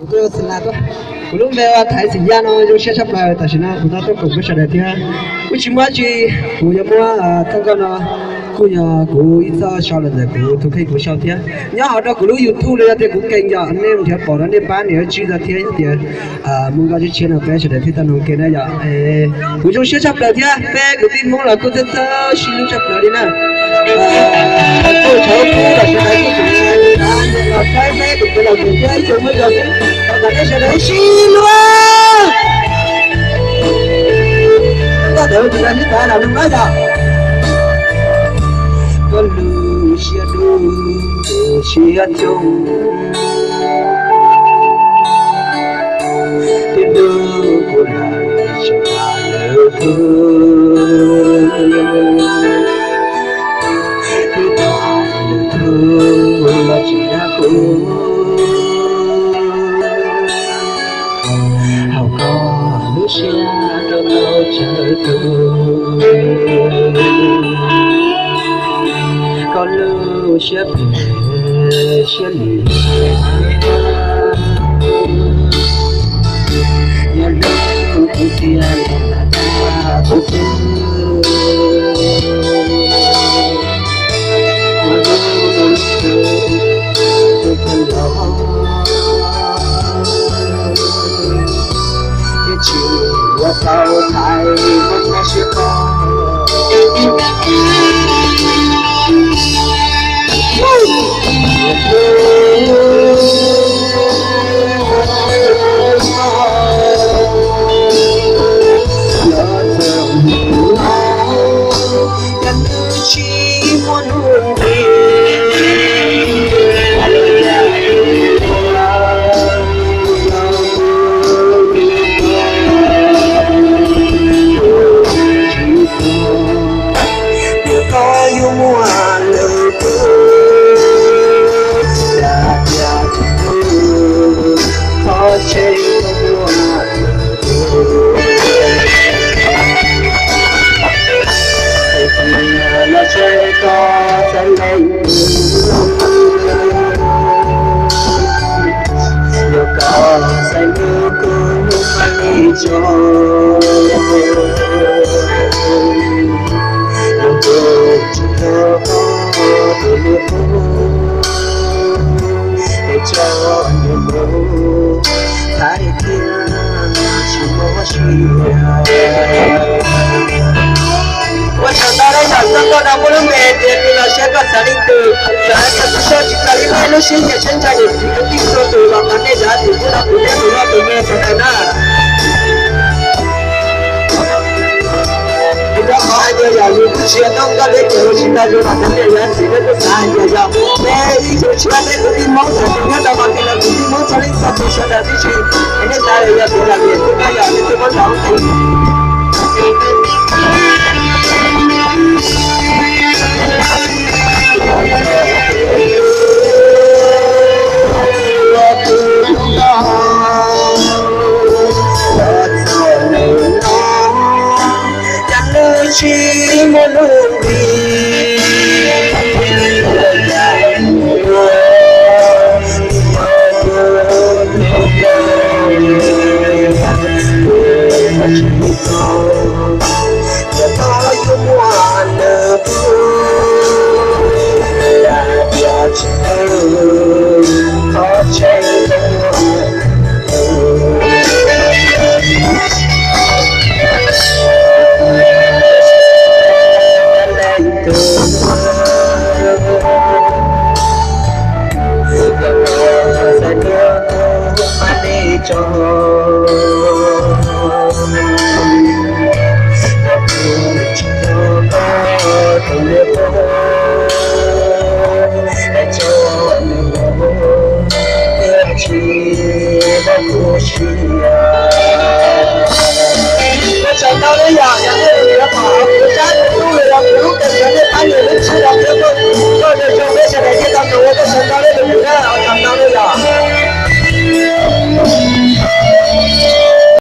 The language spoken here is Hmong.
Kuv lub npe ua Thaiv Xim Yaj no zoo siab tshaj plaws tam sim no kuv tau tuaj koom peb sawv daws thiab. Kuv tsis muaj dab tsi, kuv yuav muab txoj nkauj no kuj yog kuv ib txoj sau los ntawm kuv tus kheej kuv sau thiab. Nyob hauv rau kuv lub YouTube los yog tias kuv kees yom, nej mus nrhiav pom no nej pab nias tswb tau thiab tias mus nkauj tshiab tshiab no peb sawv daws thiaj tau noog ke na yom. Kuv zoo siab tshaj plaws thiab peb kwv tij Hmoob los kuj txawj txawj sib hlub tshaj plaws li na. Kuj thaum ub los sawv daws kuj tseem los saib peb tus kev los mus thiab ib tug muab cov xwb, thov kom nej sawv daws sib hlub. Koj tus ntawd tus ntawd neb tav los lus qab yog koj lub siab dub, siab coob, twb ntuj kuv lawm tseem tas lawm tus, twb tas lwm tus los tsis dag kuv. Haum koj lub siab rau tau tsawg tus, koj lub siab phem siab lim, yog lub kuv tiag los kuv twb ua lub tus los thiaj tsis ua tau Thaiv muab nyob siab koj. Yog txawm mus no, yog nws tsis muaj nuj nqis, yog koj yuav muaj lwm tus, yog tias tsis muaj, thov tsev koj muaj lwm tus. Los saib koj xaiv leej twg, yog koj xaiv nws kuv mam li tso. Yog kuv tsis tau koj tus lwm tus, es tso nws mus, Thaiv thiaj tsis mob siab. Ua tsaug ntau rau yam txoj nkauj no muaj lub npe tias Nws los saib koj xaiv leej twg, xav hais tias kuv sau tsis tau li nej lub siab nyiam siab ntsa niam txiv kwv tij txhua tus los mas nej zam txim pub rau kuv thiab tus loj tus me sawv daws na. Kuv rov qhov hais tias yam yus kuj tsis yog tau nkauj deb ces ua tsis tau zoo los cov niam yam txiv nej kuj xav hais tias yog peb ib tug tshiab peb kwv tij Hmoob txhua tus nyob rau hauv ces los kwv tij Hmoob txhua leej txhua tus sawv daws tib si, es nej xav yog tias lam niam txiv no yog nej twb muab rau Cas nws tsis muaj nuj nqis, cas ua, ua tus hlub koj, ua tsis tau, yog koj yuav muaj lwm tus, yog tsis muaj, thov tsev koj muaj. Leej twg xav tuaj kuv mam li tso, kuv tsis tau koj tus lwm tus, es tso nws mus, thiaj tsis mob kuv siab.